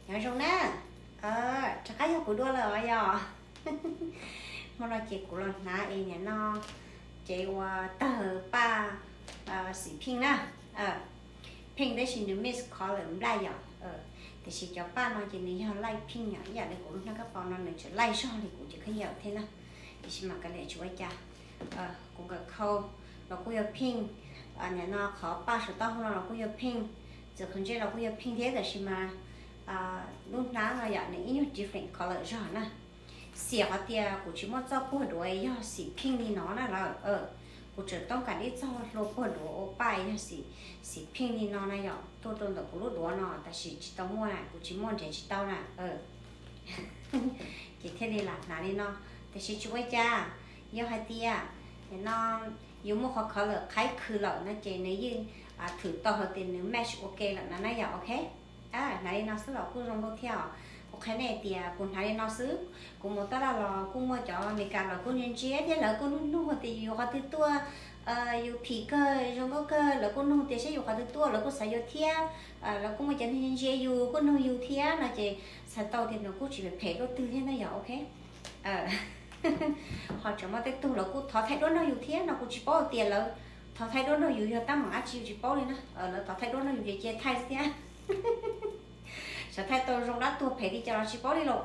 Nyob zoo na, rov qab yog kuv dua lawm os yog. Hmo no ces kuv los hnav es nim no ces ua tawg paj xim pheej na. Pheej tab sis nws mix color nplaj yom. Tiam sis cov paj no ces nws yog light pink yom, ib yam li kuv lub hnab kab paus no nws tseem light zog li kuv cov khaub ncaws thiab na. Tiam sis mas kav liam tsis ua cas. Kuv nkawm khau los kuj yog pink, nim no qhov paj saum taub hau no los kuj yog pink, txawm qhov ntsej los kuj yog pink thiab, tab sis mas lub hnab no yom nws ib nyuag different color zog na. Xiam qhov tias kuv tsis muaj txoj puag duav yog xim pink li no na lawm. Kuv tseem toob kas ib txoj hlua puag duav ua paj yog xim pink li no na yom, tuaj rau ntawm kuv lub duav no tab sis tsis tau muaj na, kuv tsis muaj nrhiav tsis tau na. Ces thiaj li lam hnav li no, tiam sis tsis ua cas. Yog hais tias nim no yus muaj qhov color qhaib khw lawm no ces nws yeej thwm tau hais tias nws match ua ke lawm no na yom, ok. Hnav li no xwb los kuj zoo nkauj thiab os. Kuv qhia nej tias kuv hnav li no xwb, kuv mus taj laj los kuj muaj cov Amelikas los kuj ntsia ntsia thiab lawv kuj nug nug tias yus yuav qhov twg tuaj, yus phim kawg zoo nkauj kawg, lawv kuj nug tias saib yuav qhov twg tuaj, lawv kuj xav yuav thiab. Lawv kuj muaj cov neeg ntsia yus kuj nug yus thiab no ces txhais tau tias nws kuj tsis phem dua twg thiab na yom, ok. Ho tseem muaj tej tug lawv kuj thov thaij duab nrog yus thiab no, kuv tsis paub tias lawv thov thaij duab nrog yus yog tab meeg dab tsi, yus tsis paub li na. Lawv thov thaij duab nrog yus ces cia thaij xwb thiab. Xyov thaij tau zoo dab tuag phem li cas los tsis paub li lauj.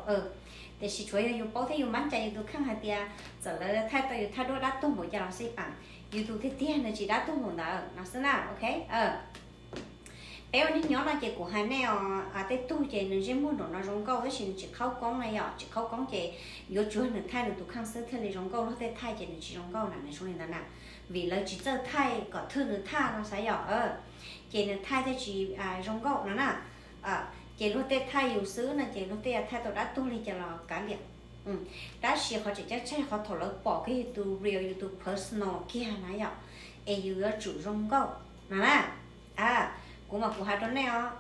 Tiam sis tsuav yog yus paub thiab yus mab cai yus tus kheej hais tias txawm lawv thaij tau yus thaij duab dab tuag npaum cas los xij pam, yus tus tiag tiag nws tsis dab tuag npaum ntawd no xwb na, ok. Peb ua neej nyob no ces kuv hais nej os, tej tug ces nws ntsej muag nraum no zoo nkauj tab sis nws tsis qhaub koob na yom, tsis qhaub koob ces yuav tsuav nws thaij nws tus kheej xwb thiaj li zoo nkauj, luag tej thaij ces nws tsis zoo nkauj na, nws zoo li ntawd na. Vim lawv tsis txawj thaij kom thwj nws thaj no xav yom, ces nws thaij thiaj tsis zoo nkauj no na. Ces luag tej thaij yus xwb no ces luag tej thaij tau dab tuag li cas los kav liam. Tab sis qhov tseem ceeb tshaj qhov thaum lawv pom kiag yus tus real, yus tus personal kiag na yom, es yus yuav tsum zoo nkauj no na. Kuv mas kuv hais rau nej os,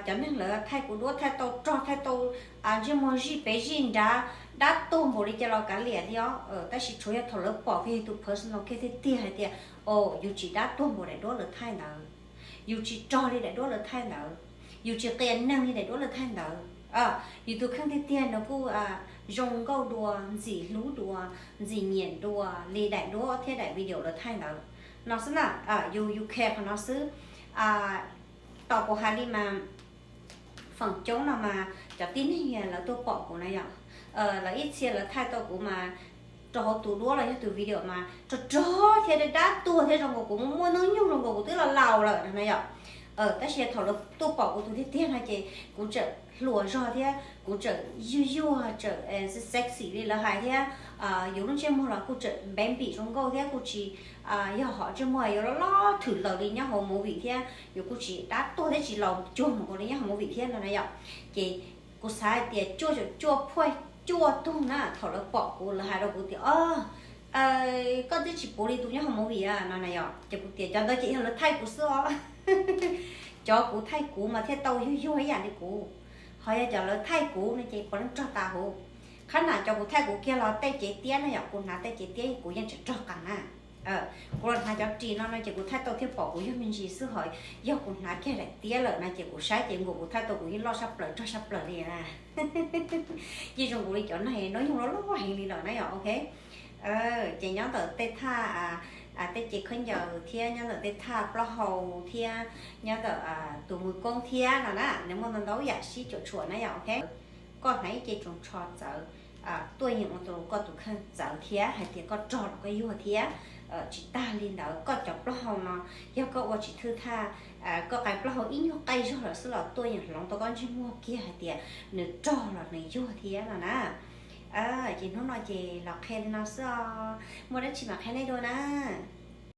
cov neeg lawv thaij kuv duab thaij tau rog, thaij tau ntsej muag zij pem zij nrad, dab tuag npaum li cas los kav liam li os. Tab sis tsuav yog thaum lawv pom kiag yus tus personal kiag tiag tiag hais tias, o, yus tsis dab tuag npaum daim duab lawv thaij ntawd, yus tsis rog li daim duab lawv thaij ntawd, yus tsis qias neeg li daim duab lawv thaij ntawd, yus tus kheej tiag tiag nws kuj zoo nkauj dua, ntxim hlub dua, ntxim nyiam dua li daim duab thiab daim video lawv thaij ntawd no xwb na. Yus, yus care qhov no xwb. Tos kuv hais li mas feem coob no mas cov tib neeg lawv tuaj pom kuv na yom, lawv ib txhia lawv thaij tau kuv mas rau hauv tus duab los yog tus video mas rog rog thiab dab tuag thiab zoo nkaus kuv muaj hnub nyoog zoo nkaus kuv twb los laus lawm no na yom. Tab sis thaum lawv tuaj pom kuv tus tiag tiag no ces kuv tseem hluas zog thiab kuv tseem yuag yuag tseem sexy li lawv hais thiab. Yus lub ntsej muag los kuj tseem npev npim zoo nkauj thiab kuj tsis yog hom ntsej muag yuav loj loj thwm laws li nyob hauv movie thiab, yus kuj tsis dab tuag thiab tsis laus cuag mus nkaus li nyob hauv movie thiab no na yom. Ces kuv xav hais tias cuaj caum cuaj phuaj cuaj tug na thaum lawv pom kuv lawv hais rau kuv tias, o, koj twb tsis puv li tus nyob hauv movie no na yom, ces kuv tias cov ntawd ces yog lawv thaij kuv xwb os. Cov kuv thaij kuv mas thiaj tau yuag yuag ib yam li kuv, ho yog cov lawv thaij kuv no ces puav leej rog tas huv. Qhab na cov kuv thaij kuv kiag los tej cev tiab na yom, kuv hnav tej cev tiab kuv yeej tseem rog qas na. Kuv los hnav cov ris no no ces kuv thaij tau thiaj pom kuv yog me ntsis xwb, ho yog kuv hnav kiag daim tiab lawm no ces kuv saib ces nkaus kuv thaij tau kuv yeej loj sab plaws rog sab plaws li na. Yeej zoo nkaus li cov neeg hnub nyoog loj loj heev li lawm na yom, ok. Ces nyob ntawm tej thaj, tej cev khaub ncaws thiab nyob ntawm tej thaj plaub hau thiab nyob ntawm tus mws koob thiab no na nws muaj ntau ntau yam sib cuam tshuam na yom, ok. Koj hnav ib ce tsoos tsho txawv, tuaj yeem ua rau koj tus kheej txawv thiab hais tias koj rog los koj yuag thiab. Tsis tag li ntawd koj cov plaub hau no, yog koj ua tsis thwj thaj, koj qais plaub hau ib nyuag qaij zog lawm xwb los tuaj yeem hloov tau koj ntsej muag kiag hais tias nws rog los nws yuag thiab no na. Ces hnub no ces los qhia li no xwb os, muaj dab tsi mam qhia nej dua na.